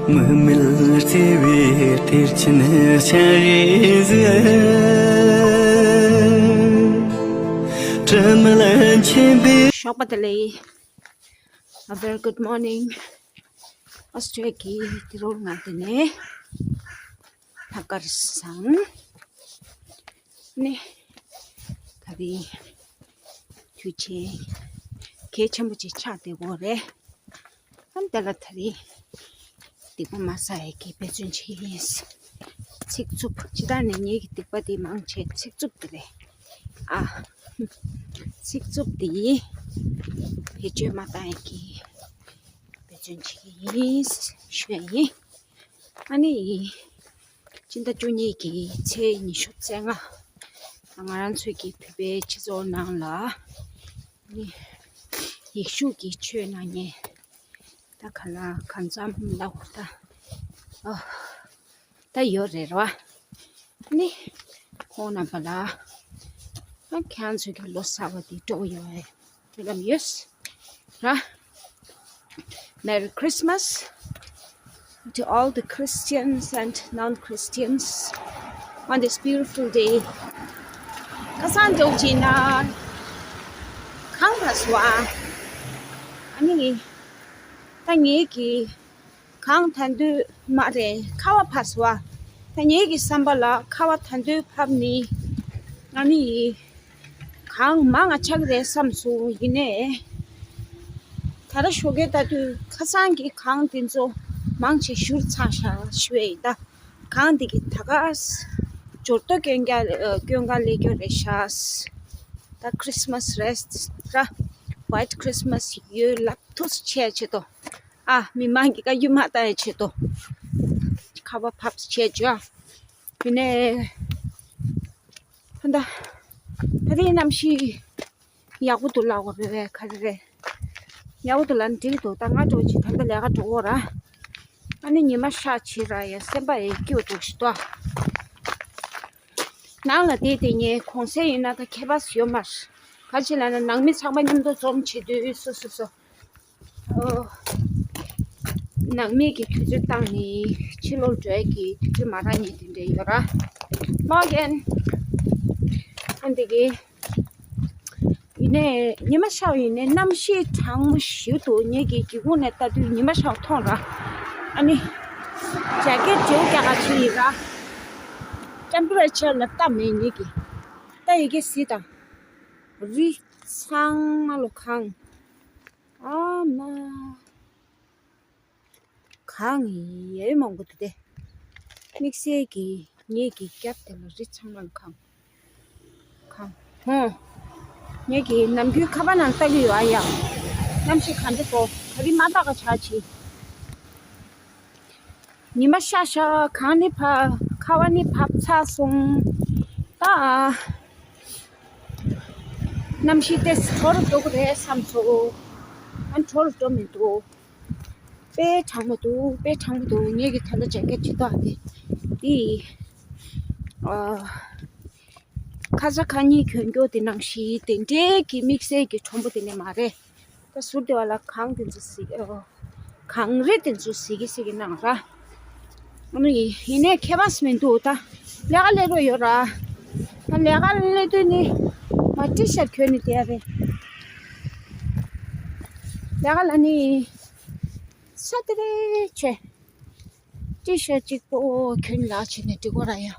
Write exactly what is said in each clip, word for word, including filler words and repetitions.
མིག་མེད་བརྩེ་བའི་གཏེར་ཆེན་ཤར་རེ་གཟིགས། དྲི་མེད་མཁྱེན་པའི། ཞོགས་པ་བདེ་ལེགས། A very good morning. Australia གི་དེ་རོལ་ང་དེ་ནས་ལྷག་དཀར་བཟང་ནི་ད་རིང་དུས་ཆེན་གལ་ཆེན་པོ་ཅིག་ཆགས་བསྡད་ཡོད་རེད། ཨ་ནི་དེ་ལ་ད་རིང་སྡིག་པ་མ་བསགས་ཡས་ཀྱི་འབད་བརྩོན་བྱེད་ཀྱི་ཡིན། ཚིག་རྩུབ་ཇི་ལྟར་ནས་ངེད་ཀྱི་སྡིག་པ་དེ་མང་ཆེ་ཚིག་རྩུབ་དེ་རེད། ཨ། ཚིག་རྩུབ་དེ་བེད་སྤྱོད་མ་བཏང་ཡས་ཀྱི་འབད་བརྩོན་བྱེད་ཀྱི་ཡིན་ཞུ་ཡས་ཡིན། ཨ་ནི་སྤྱི་ཟླ་བཅུ་གཉིས་ཀྱི་ཚེས་ཉི་ཤུ་རྩ་ལྔ་ང་རང་ཚོའི་གི་བོད་པའི་སྤྱི་ཚོགས་ནང་ལ་ནི་ཡིག་གཞུག་གི་ཆོས་གནང་མཁན་ད་ག་ལ་གང་འཚམ་ལབ་དགོས་ད། ཨ། ད་ཡོད་རེད་ར། ནི་ཁོང་རྣམ་པ་ལ་ཨ་ཁྱེད་ཚོའི་གི་ལོ་གསར་བ་དེ་སྤྲོ་ཡོད་རེད། དེ་ལ་ཡོད་ར། Merry Christmas to all the Christians and non-Christians on this beautiful day. ཁ་སང་འདྲ་བོ་ཅིག་ན་གངས་ཕར་སོང་ཨ། ཨ་ནི་ད་ངེད་ཀྱི་གངས་ད་དུང་མ་རེད། ཁ་བ་ཕར་སོང་ཨ། ད་ངེད་ཀྱི་བསམ་པ་ལ་ཁ་བ་ད་དུང་ཕབ་ནི་ཨ་ནི་གངས་མང་ང་ཆགས་རེད་བསམ་སོང་། ཡིན་ནའི་ད་ར་ཞོགས་ཀས་ལྟ་དུས་ཁ་སང་གི་གངས་དེ་ཚོ་མང་ཆེ་བཞུར་ཚར་ཤག་ཞུ་ཡས་ཡིན་ད། གངས་དེ་གི་ད་ག་ས་འབྱོར་ཐོ་སྐྱོན་རྒྱ་སྐྱོན་ག་ལས་སྐྱོན་རེད་ཤག་ད་Christmas རེད་ར། White Christmas ཡོད་ལབ་ཐུགས་ཆེ་ཆེ་ཏོ། ཨ་མི་མང་གི་བཀའ་བཀྱོན་མ་བཏང་ཡས་ཆེད་དུ་ཁ་བ་ཕབ་བྱས་བྱོས་ཨ། ཡིན་ནའི་ད་ད་རེས་གནམ་གཤིས་ཡག་པོ་འདུག་ལབ་དགོས་རེད་པས། ག་རེ་རེད། ཡག་པོ་འདུག་ལབ་ན་འགྲིག་འདུག་ད་ང་འགྲོ་ཅིག་ད་ལྟ་ལས་ཀ་འགྲོ་འོ་ར། ཨ་ནི་ཉི་མ་ཤར་ཕྱིན་ར་ཡ་སེམས་པ་ཡི་སྐྱིད་པོ་འདུག་ཤི་ཏོ། ནང་ལ་བསྡད་དེ་ངས་གུང་སེང་ཡིན་ན་ད་ཁྱད་པར་ཡོད་མ་རེད། ག་ཅི་ལབ་ན་ནང་མི་ཚང་མ་མཉམ་དུ་འཛོམས་བྱེད་དུས་སོ་སོ་སོ། ཨོ། ནང་མི་གི་དུས་ཚོད་བཏང་ནི་ཕྱི་ལོགས་འགྲོ་ཡས་ཀྱི་དུས་ཚོད་མ་རག་ནི་དེ་འདྲ་ཡོད་ར། མོ་རྒན། ཨ་འདི་གི། ཡིན་ནའི་ཉི་མ་ཤར་བ་ཡིན་ནའི་གནམ་གཤིས་གྲང་མོ་ཞེ་པོ་འདུག་ངེད་ཀྱི་སྒེའུ་ཁུང་ནས་ལྟ་དུས་ཉི་མ་ཤར་བ་མཐོང་ར། ཨ་ནི། ཇེ་ཀེད་བྲེའུ་རྒྱག་ག་ཕྱིན་ཡིན་ར། ཊེམ་པ་རེ་ཅར་ལ་ལྟ་མེད་ངེད་ཀྱི། ལྟ་ཡི་གེ་གཟིགས་དང་། རི་ཚང་མ་ལོ་གངས། ཨ་མ། གངས་ཡས་མང་པོ་འདུག་སྟེ། དམིགས་བསལ་གྱི་ངེད་ཀྱི་རྒྱབ་དེ་ལ་རི་ཚང་མ་ལ་གངས། གངས། ཧོ། ངེད་ཀྱི་ནམ་རྒྱུན་ཁ་པར་ནང་ལྟ་གི་ཡོད་ཨ་ཡ། གནམ་གཤིས་ག་འདྲ་འདུག་ག་རེ་མ་དག་ག་ཆགས་ཆེ། ཉི་མ་ཤར་ཤག་གངས་ནི་ཕབ། ཁ་བ་ནི་ཕབ་ཚར་སོང་། ད། གནམ་གཤིས་ཏོག་ཙམ་དྲོ་རུ་འགྲོ་གི་རེད་བསམ་སོང་། ཨ་དྲོ་རུ་འགྲོ་མི་འདུག་དཔེ་གྲང་མོ་འདུག་དཔེ་གྲང་མོ་འདུག་ངེད་ཀྱི་ད་ལྟ་ཇེ་ཀེད་ཅིག་ཐོགས་ཏེ། འདི། ཨ། ཁ་ས་ཁ་ཉིན་གྱོན་གྱོན་དེ་ནང་བཞིན་དེ་འདྲའི་གི་དམིགས་བསལ་གྱི་གྲུང་པོ་དེ་ནས་མ་རེད། ད་ཟུར་དེ་བ་ལ་གངས་དེ་ཚོ་གཟིགས། ཨོ། གངས་རི་དེ་ཚོ་གཟིགས་ཀྱི་གཟིགས་ཀྱི་གནང་ར། ཨ་ནི་ཡིན་ནའི་ཁྱད་པར་མི་འདུག་ད་ལས་ཀ་ལས་རོགས་ཡོད་ར། ད་ལས་ཀ་ལས་དུས་ནི་མ་ཊི་ཤར་གྱོན་ནི་དེ་རེད། ལས་ཀ་ལ་ནི་ས་དེ་རེད་ཆེ། ཊི་ཤར་གཅིག་པོ་གྱོན་ལ་བྱས་ནས་འགྲིག་གོ་ར་ཡ།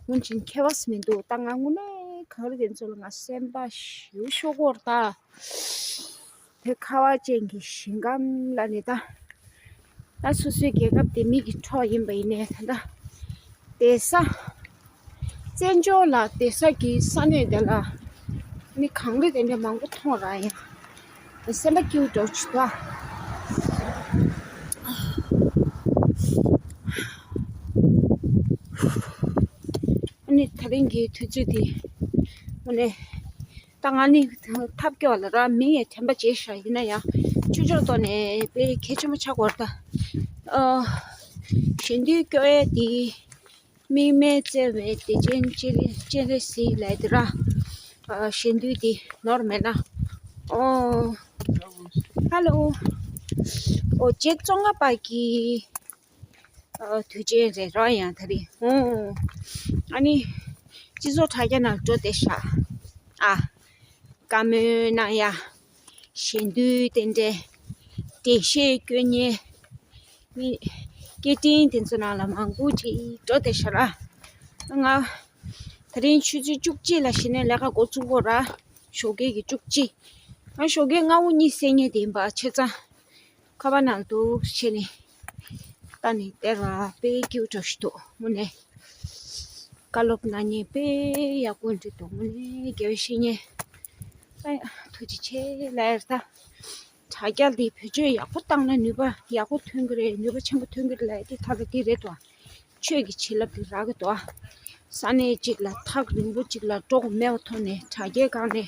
འོན་ཀྱང་ཁྱད་པར་མི་འདུག་ད་ང་དངོས་གནས་གངས་རི་དེ་ཚོ་ལ་ང་སེམས་པ་ཞེ་པོ་ཤོར་གོ་ར་ད། དེ་ཁ་བ་ཅན་གྱི་ཞིང་ཁམས་ལ་ནི་ད། ད་སོ་སོའི་རྒྱལ་ཁབ་དེ་མིག་གི་འཕྲོ་ཡིན་པ་ཡིན་ནའི་ད་ལྟ། བསྡད་ས། བཙན་བྱོལ་ལ་བསྡད་ས་གི་ས་གནས་དེ་ལ། ནི་གངས་རི་དེ་འདྲ་མང་པོ་མཐོང་ར་ཡ། སེམས་པ་སྐྱིད་པོ་འདྲ་བོ་ཅིག་འདུག་ཨ། ཨ་ནི་ད་རིང་གི་དུས་ཚོད་འདི་དངོས་གནས་ད་ང་ནི་ཐབས་སྐྱོ་བ་ལ་ར་མིང་ཡང་དྲན་པ་བརྗེད་ཤག་ཡིན་ན་ཡང་ཆོས་ཕྱོགས་ཐོག་ནས་དཔེ་གལ་ཆེན་པོ་ཆགས་ཀྱི་ཡོད་རེད་ད། ཨ། གཞོན་དུས་སྐྱོ་ཡས་འདི། དམིགས་མེད་བརྩེ་བའི་བདེ་ཆེན་སྤྱན་རས་སྤྱན་རས་གཟིགས་ལབ་དེ་ར། ཨ། གཞོན་དུས་འདི་ནོར་མེད་ན། ཨོ། ཧ་ལོ། ཨོ་རྗེ་ཙོང་ཁ་པ་གི། དུས་ཆེན་རེད་རོགས་ཡང་ད་རེད། ཨ་ནི་སྤྱི་ཚོགས་དྲ་རྒྱ་ནང་འགྲོ་བསྡད་ཤག་ཨ། བཀའ་མོལ་གནང་ཡ། ཞལ་འདོན་དེ་འདྲའི་འགྲེལ་བཤད་སྐྱོན་ཉེ། མི་སྐད་འཕྲིན་དེ་ཚོ་ནང་ལ་མང་པོ་ཅིག་འགྲོ་བསྡད་ཤག་ར། ང་ད་རིང་ཆུ་ཚོད་བཅུ་གཅིག་ལ་གཞི་ནས་ལས་ཀ་འགོ་བཙུགས་དགོས་ར། ཞོགས་ཀས་ཀྱི་བཅུ་གཅིག་ང་ཞོགས་ཀས་སྔ་བོ་གཉིད་སད་མཁན་དེ་ཡིན་པ་བྱས་ཙང་། ཁ་པར་ནང་འདུག་བྱས་ནས་ལྟ་ནས་བསྡད་ར། དཔེ་སྐྱིད་པོ་འདྲ་ཞིག་འདུག་དངོས་གནས། བཀའ་སློབ་གནང་མཁན་དཔེ་ཡག་པོ་འདྲ་འདུག་དངོས་གནས་དགེ་བའི་བཤེས་གཉེན། ཨ་ཡ། ཐུགས་རྗེ་ཆེ་ལབ་ཡ་རེད་ད། དྲ་རྒྱ་འདི་བེད་སྤྱོད་ཡག་པོ་བཏང་ན་ནུས་པ་ཡག་པོ་ཐོན་གྱི་རེད། ནུས་པ་ཆེན་པོ་ཐོན་གྱི་རེད་ལབ་ཡ་དེ་ད་ལྟ་འདི་རེད་དོ། ཆོས་ཀྱི་བྱིན་རླབས་དེ་རག་གི་འདུག་ས་གནས་གཅིག་ལ་ཐག་རིང་པོ་གཅིག་ལ་འགྲོ་དགོས་མེད་པ་ཐོག་ནས་དྲ་རྒྱའི་སྒང་ནས་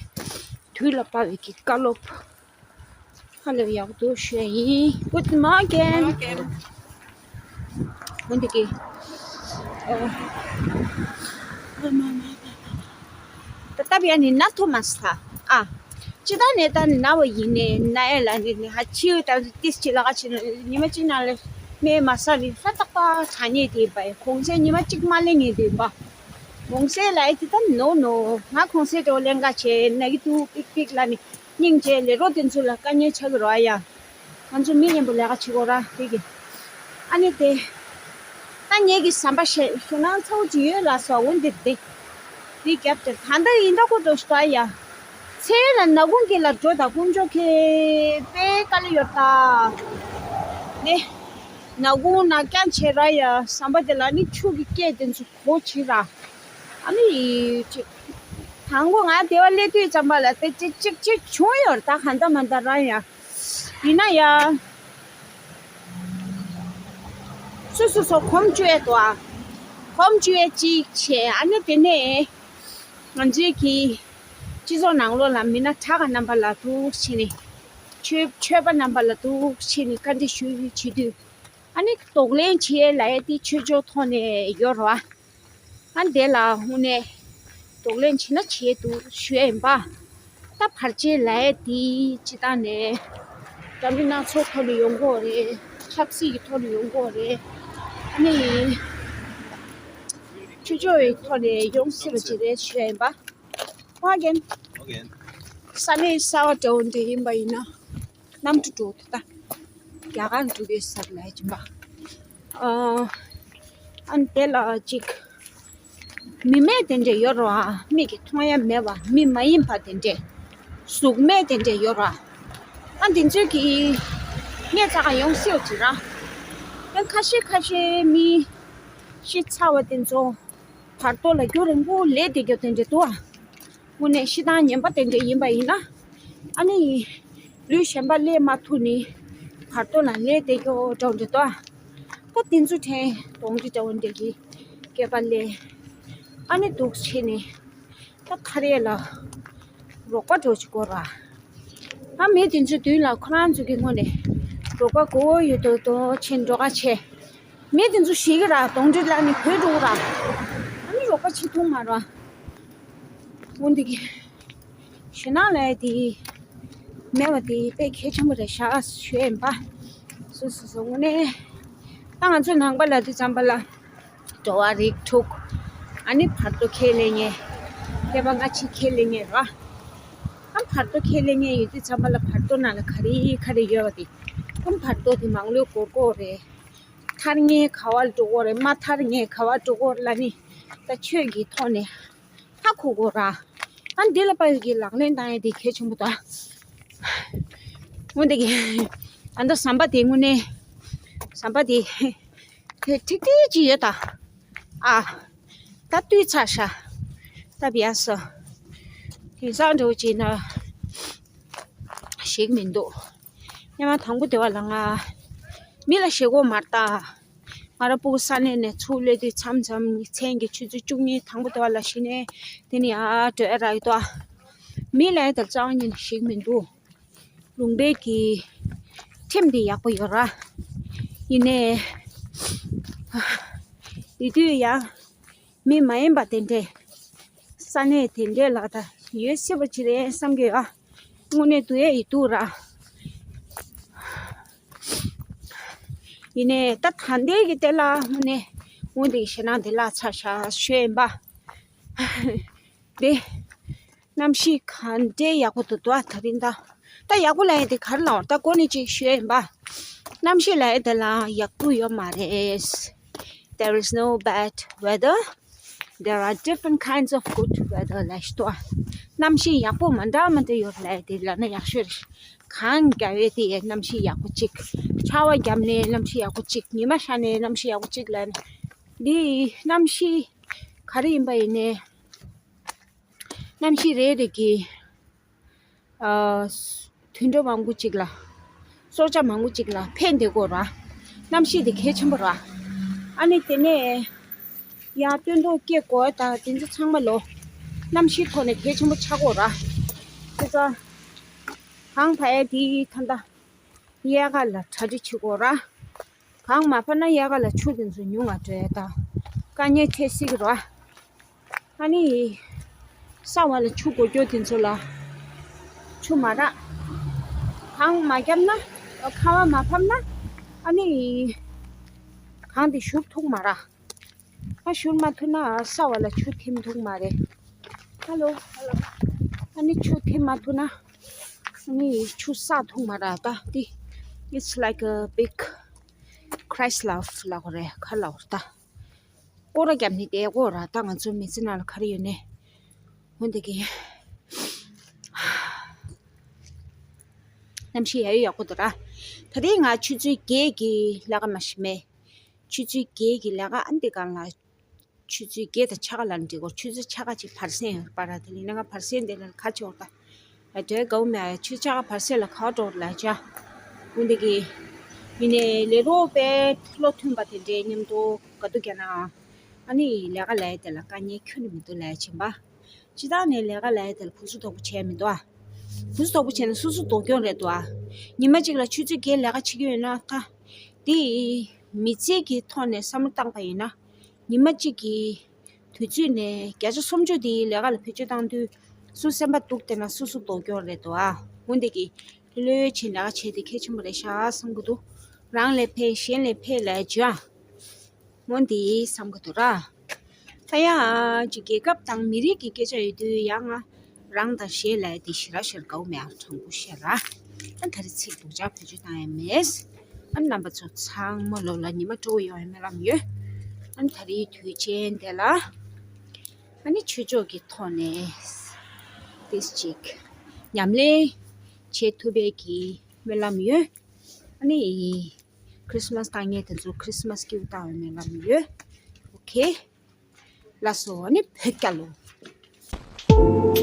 དུས་ལ་དཔག་པའི་གི་བཀའ་སློབ་ཧ་ལས་ཡག་པོ་འདུག་ཞུ་ཡ་ཡིན། Guten Morgen. Morgen. འོན་ཏེ་གི་ཨོ། ད་ལྟ་བྱས་ནས་ན་ཐོ་མ་ས་ཨ། ཅི་ད་ནས་ད་ན་བ་ཡིན་ནས་ན་ཡ་ལ་ནི་ནི་ཧ་ཆི་ད་ཏིས་ཅི་ལ་ག་ཆི་ན་ཉི་མ་གཅིག་ནང་ལ་སྨན་མ་ཟ་ནི་ཧྲ་ཏག་ཏག་ཆ་ཉེ་དེ་བ་གོང་ཚད་ཉི་མ་གཅིག་མ་ལེན་ངེས་དེ་བ། གོང་ཚད་ལ་ཡ་དེ་ད་ནོ་ནོ་ང་གོང་ཚད་དེ་བ་ལེན་ག་ཆེ་ན་གི་ཏུ་པིག་པིག་ལ་ནི་སྙིང་རྗེ་ལས་རོ་དེ་ཚོ་ལ་དཀའ་ངལ་ཆགས་ཀྱི་རོ་ཨ་ཡ། ང་ཚོ་མི་མཉམ་པོ་ལས་ཀ་བྱེད་དགོས་ར་དེ་གི། ཨ་ནི་དེ། ད་ངེད་ཀྱི་ཟམ་པ་ཞེ་ཞེ་ནང་ཚ་བོ་ཅིག་ཡོད་ལ་སོ་འོན་ཏེ་དེ། དེ་རྒྱབ་དེར་ད་ལྟ་ཡིན་ད་ཁོ་འགྲོ་ཤི་ད་ཡ། ཚེ་ལ་ནག་ཁུང་གི་ལ་འགྲོ་ད་དཀོན་མཆོག་ཁེ་དཔེ་དཀའ་ལས་ཡོད་ད། དེ། ནག་ཁུང་ནག་རྐྱང་བྱེད་ར་ཡ་ཟམ་པ་དེ་ལ་ནི་ཆུ་གི་སྐད་དེ་ཚོ་གོ་བྱེད་ར། ཨ་ནི་ཡི་ཅིག་དང་པོ་ང་དེ་བ་སླེབས་དུས་ཙམ་པ་ལ་དེ་ཅིག་ཅིག་ཅིག་བྱུང་ཡོད་ད་ག་འདྲ་མ་འདྲ་ར་ཡ། ཡིན་ན་ཡང་། སོ་སོ་སོ་གོམ་བཅུ་ཡས་དོ་ཨ། གོམ་བཅུ་ཡས་གཅིག་བྱས་ཨ་ནི་དེ་ནས་ང་ཚོའི་གི་སྤྱི་ཚོགས་ནང་ལོགས་ལ་མི་སྣ་གྲགས་རྣམ་པ་ལ་འདུག་བྱས་ནས་ཆོས་ཆོས་པ་རྣམ་པ་ལ་འདུག་བྱས་ནས་བཀའ་འདྲི་ཞུ་བྱེད་དུས་ཨ་ནི་གདོང་ལེན་བྱེད་ཡས་ལ་ཡས་དེ་ཆོས་ཕྱོགས་ཐོག་ནས་ཡོད་རེད་བ། ཨ་འདི་ལ་དངོས་གནས་གདོང་ལེན་བྱེད་ན་བྱེད་འདུག་ཞུ་ཡ་ཡིན་པ། ད་བར་ཆད་ལབ་ཡ་དེ་སྤྱི་བཏང་ནས་འདྲ་མིན་སྣ་ཚོགས་ཐོག་ནས་ཡོང་གི་ཡོད་རེད། ཆབ་སྲིད་ཀྱི་ཐོག་ནས་ཡོང་གི་ཡོད་རེད། ཨ་ནི་ཆོས་ཕྱོགས་ཀྱི་ཐོག་ནས་ཡོང་སྲིད་པ་ཅིག་རེད་ཞུ་ཡ་ཡིན་པ། ཕ་རྒན། ས་གནས་གསར་པ་འདྲ་བོ་འདྲ་ཡིན་པ་ཡིན་ན། གནམ་གྲུ་འགྲོ་དེ་ད། རྒྱ་གར་འགྲོ་གི་ས་ལ་ཡ་ཅིག་པ། ཨ་ཨ་ནི་དེ་ལ་ཅིག་མི་མེད་དེ་འདྲ་ཡོད་རེད་བ། མིག་གིས་མཐོང་ཡ་མེད་པ་མི་མ་ཡིན་པ་དེ་འདྲ། གཟུགས་མེད་དེ་འདྲ་ཡོད་རེད་བ། ཨ་འདི་ཚོས་ཀྱིས་ངའི་རྩ་ཁ་ཡོང་སྲིད་པ་ཅིག་ར། ཡང་ཁ་ཤས་ཁ་ཤས་མི་ཤི་ཚར་བ་དེ་ཚོ་བར་དོ་ལ་རྒྱུན་རིང་པོ་ལས་བསྡད་རྒྱུ་དེ་འདྲ་འདུག་བ། དངོས་གནས་ཤི་སྟངས་ངན་པ་དེ་འདྲ་ཡིན་པ་ཡིན་ན། ཨ་ནི། ལུས་གཞན་པ་སླེབས་མ་ཐུབ་ནི། བར་དོ་ལ་སླེབས་བསྡད་རྒྱུ་འདྲ་བོ་འདྲ་འདུག་ད་དེ་ཚོ་དྲན་གདོང་འདྲེ་འདྲ་བོ་འདྲ་གི་སྐྱེས་པ་སླེབས། ཨ་ནི་འདུག་བྱས་ནས། ད་ཁ་རས་ལ། རོགས་པ་འདྲ་བོ་ཅིག་དགོས་ར། ཨ་མི་དེ་ཚོའི་མདུན་ལ་ཁོ་རང་ཚོ་གི་ངོས་ནས། རོགས་པ་དགོས་ཡོད་དོ་དོ་ཆེན་འགྲོ་ཁ་ཆེ། མི་དེ་ཚོ་ཞིག་གི་ར་གདོང་འདྲེ་ལ་ནི་བུད་འགྲོ་གི་ར། ཨ་ནི་རོགས་པ་ཆེ་ཐུང་མ་ར། འོན་ཏེ་གི། ཞེད་སྣང་ལ་དེ་མེད་པ་དེ་དཔེ་གལ་ཆེན་པོ་རེད་ཤག་ཞུ་ཡིན་པ། སོ་སོ་སོ་དངོས་གནས། ད་ང་ཚོ་ནང་པ་ལ་དུས་ཙམ་པ་ལ་འགྲོ་བ་རིགས་དྲུག་ཨ་ནི་བར་དོ་ཁས་ལེན་ངེས། བསྐལ་པ་སྔ་ཕྱི་ཁས་ལེན་ངེས་ར། ཨ་བར་དོ་ཁས་ལེན་ངེས་ཡོད་དུས་ཙམ་པ་ལ་བར་དོ་ནང་ལ་ག་རེ་ག་རེ་ཡོད་པ་དེ། ཨ་བར་དོ་དེ་མང་ལོས་གོ་གོ་རེད། ཐར་ངེས་ག་བ་འགྲོ་གོ་རེད་མ་ཐར་ངེས་ག་བ་འགྲོ་གོ་རེད་ལ་ནི། ད་ཆོས་ཀྱི་ཐོག་ནས། ཧ་གོ་གོ་ར། ཨ་འདི་ལ་དཔག་གི་ལག་ལེན་བཏང་ཡ་དེ་གལ་ཆེན་པོ་ད། དངོས་འདི་གི། ཨ་མདོ་ཟམ་པ་དེ་དངོས་གནས། ཟམ་པ་དེ། དེ་ཁྲིག་ཁྲིག་ཅིག་ཡོད་ད། ཨ། ད་བཏུས་ཚར་ཤག་ད་བྱས་སོ། དེང་སང་འདྲ་བོ་ཅིག་ན། ཞིག་མི་འདུག་སྔོན་མ་དང་པོ་དེ་བ་ལ་ང་། མི་ལ་ཞེད་གོ་མ་རེད་ད། ང་རང་སྤུ་གུ་ས་གནས་ནས་ཚུར་སླེབས་དུས་མཚམས་མཚམས་ཉིན་མཚན་གྱི་ཆུ་ཚོད་བཅུ་གཉིས་དང་པོ་དེ་བ་ལ་གཞི་ནས་དེ་ནས་ཡར་བྲོས་རག་གི་འདུག་མི་ལ་ཡ་དེར་རྩ་བ་ཉིད་ནས་ཞིག་མི་འདུག་ལུང་པའི་གི་ཁྲིམས་དེ་ཡག་པོ་ཡོད་ར། ཡིན་ནའི། དེ་དུས་ཡང་། མི་མ་ཡིན་པ་དེ་འདྲས། ས་གནས་དེ་འདྲས་ལ་ད་ཡོད་སྲིད་པ་ཅིག་རེད་བསམ་གྱི་ཡོད། དངོས་གནས་འདུག་ཡས་ཡིན་འདུག་ར། ཡིན་ནའི་ད་ད་ལྟའི་གི་དེ་ལ་དངོས་གནས་དངོས་དེ་གི་ཞེད་སྣང་དེ་ལ་ཚ་ཤ་ཤོད་ཡིན་པ། དེ་གནམ་གཤིས་ག་འདྲའི་ཡག་པོ་འདུག་དོ་ད་རིང་ད། ད་ཡག་པོ་ལ་ཡ་དེ་ག་རེ་ལ་འོང་ད་གོ་ནི་ཅིག་ཤོད་ཡིན་པ། གནམ་གཤིས་ལ་ཡ་དེ་ལ་ཡག་པོ་ཡོད་མ་རེད། There is no bad weather. There are different kinds of good weather ལབ་ཤི་ཏོ། གནམ་གཤིས་ཡག་པོ་མ་འདྲ་མ་འདྲ་ཡོད་ལབ་དེ་ལབ་ན་ཡག་ཤོས་རེད། གངས་རྒྱབ་ཡས་དེ་ཡས་གནམ་གཤིས་ཡག་པོ་གཅིག་ཆར་པ་བརྒྱབ་ནས་གནམ་གཤིས་ཡག་པོ་གཅིག་ཉི་མ་ཤར་ནས་གནམ་གཤིས་ཡག་པོ་གཅིག་ལབ་ནས། འདི་གནམ་གཤིས་ག་རེ་ཡིན་པ་ཡིན་ནའི། གནམ་གཤིས་རེ་རེ་གི་ཨ། དུད་འགྲོ་མང་པོ་ཅིག་ལ། སྲོག་ཆགས་མང་པོ་ཅིག་ལ་ཕན་བདེ་དགོས་ར། གནམ་གཤིས་དེ་གལ་ཆེན་པོ་ར། ཨ་ནི་དེ་ནས་ཡར་སྟོན་ཐོག་སྐྱེ་དགོས་དང་དེ་ཚོ་ཚང་མ་ལོ། གནམ་གཤིས་ཐོག་ནས་གལ་ཆེན་པོ་ཆགས་དགོས་ར། དེ་ཚོ་གངས་བབས་ཡས་དེ་ད་ལྟ་གཡས་ཁ་ལ་གྲ་སྒྲིག་བྱེད་དགོས་ར། གངས་མ་བབས་ན་གཡས་ཁ་ལ་ཆུ་དེ་ཚོ་ཉུང་ང་འགྲོ་ཡས་དང་དཀའ་ངལ་འཕྲད་སྲིད་ཀྱི་རེད་བ། ཨ་ནི་ས་འོག་ལ་ཆུ་འགོ་རྒྱུ་དེ་ཚོ་ལ་ཆུ་མ་རག་གངས་མ་བརྒྱབ་ན། ཁ་བ་མ་བབས་ན་ཨ་ནི་གངས་དེ་བཞུར་ཐུབ་མ་རེད། ཨ་བཞུར་མ་ཐུབ་ན་ས་འོག་ལ་ཆུ་ཐིམ་ཐུབ་མ་རེད། ཧ་ལོ། ཨ་ནི་ཆུ་ཐིམ་མ་ཐུབ་ན་ཨ་ནི་ཆུ་བསགས་ཐུབ་མ་རེད་ད་དེ། It's like a big Christ love ལབ་དགོས་རེད་ག་ལབ་དགོས་རེད་ད། སྐོར་ར་བརྒྱབ་ནས་བསྡད་དགོས་ར་ད་ང་ཚོ་མི་ཚེ་ནང་ལ་ག་རེ་ཡོད་ནས། འོན་ཏེ་གི་གནམ་གཤིས་ཡ་ཡོ་ཡག་པོ་འདུག་ར། ད་རེས་ང་ཆུ་ཚོད་བརྒྱད་ཀྱི་ལས་ཀ་མ་ཤི་མེད། ཆུ་ཚོད་བརྒྱད་ཀྱི་ལས་ཀ་ཨ་འདི་གང་ལ། ཆུ་ཚོད་བརྒྱད་དང་ཕྱེད་ཀ་ལ་འགྲིག་གོ་ཆུ་ཚོད་ཕྱེད་ཀ་ཅིག་བར་གསེང་ཡོད་པ་ར་དེ་ལས་ན་ང་བར་གསེང་དེ་ལ་ཁ་ཆེ་བ་ད། ཨ་དེ་གའུ་མེ་ཨ་ཆུ་ཚོད་ཕྱེད་ཀ་བར་གསེང་ལ་ཁ་འགྲོ་ལ་ཅ། འོན་ཏེ་གི་ཡིན་ནས་ལས་རོགས་པའི་བློ་མཐུན་པ་དེ་འདྲའི་མཉམ་དུ་ག་དུ་རྒྱ་ན། ཨ་ནི་ལས་ཀ་ལས་དེ་ལ་དཀའ་ངལ་ཁྱོན་ནས་མི་འདུག་ལས་ཕྱིན་པ། སྤྱི་བཏང་ནས་ལས་ཀ་ལས་དེ་ལ་གུ་སུ་དོག་པོ་བྱས་མི་འདུག་ཨ། གུ་སུ་དོག་པོ་བྱས་ན་སོ་སོ་དོག་སྐྱོན་རེད་འདུག་ཨ། ཉི་མ་གཅིག་ལ་ཆུ་ཚོད་བརྒྱད་ལས་ཀ་བྱེད་ཀྱི་ཡོད་ན་ད། དེ་མི་ཚེ་གི་ཐོག་ནས་བསམ་བློ་བཏང་པ་ཡིན་ན། ཉི་མ་གཅིག་གི་དུས་ཚོད་ནས་བརྒྱ་ཆ་སུམ་ཅུ་དེ་ལས་ཀ་ལ་བེད་སྤྱོད་བཏང་དུས་སུ་སེམས་པ་སྡུག་བསྡད་ན་སོ་སོ་དོག་སྐྱོན་རེད་འདུག་ཨ། འོན་ཏེ་གི་ལྷོད་ལྷོད་བྱས་ལས་ཀ་བྱས་དེ་གལ་ཆེན་པོ་རེད་ཤག་བསམ་གི་འདུག་རང་ལས་འཕེལ་གཞན་ལས་འཕེལ་ལས་བྱ། འོན་ཏེ་བསམ་གི་འདུག་ར། ད་ཡང་ཅིག་རྒྱལ་ཁབ་དང་མི་རིགས་ཀྱི་སྐད་ཆ་ཡོད་དུས་ཡང་ང་རང་དང་གཞན་ལས་དེ་ཞེ་དྲག་ཞེ་དྲག་དགའ་བོ་མེད་ཨ་དྲང་པོ་བཤད་ར། ཨ་ད་རེས་ཚིག་སྡུག་ཅག་བེད་སྤྱོད་བཏང་ཡ་མེད། ཨ་རྣམ་པ་ཚོ་ཚང་མ་ལོ་ལ་ཉི་མ་སྤྲོ་བོ་ཡོང་ཡ་སྨོན་ལམ་ཡོད། ཨ་ད་རེས་དུས་ཆེན་དེ་ལ་ཨ་ནི་ཆོས་ཕྱོགས་ཀྱི་ཐོག་ནས་ཏིས་ཅིག་ཉམས་ལེན་བྱེད་ཐུབ་པའི་གི་སྨོན་ལམ་ཡོད། ཨ་ནི་ཁྲི་སི་མ་སི་བཏང་མཁན་དེ་ཚོ་ཁྲི་སི་མ་སི་སྐྱིད་པོ་བཏང་བའི་སྨོན་ལམ་ཡོད། ཨོ་ཁེ། ལགས་སོ་ཨ་ནི་བོད་རྒྱལ་ལོ།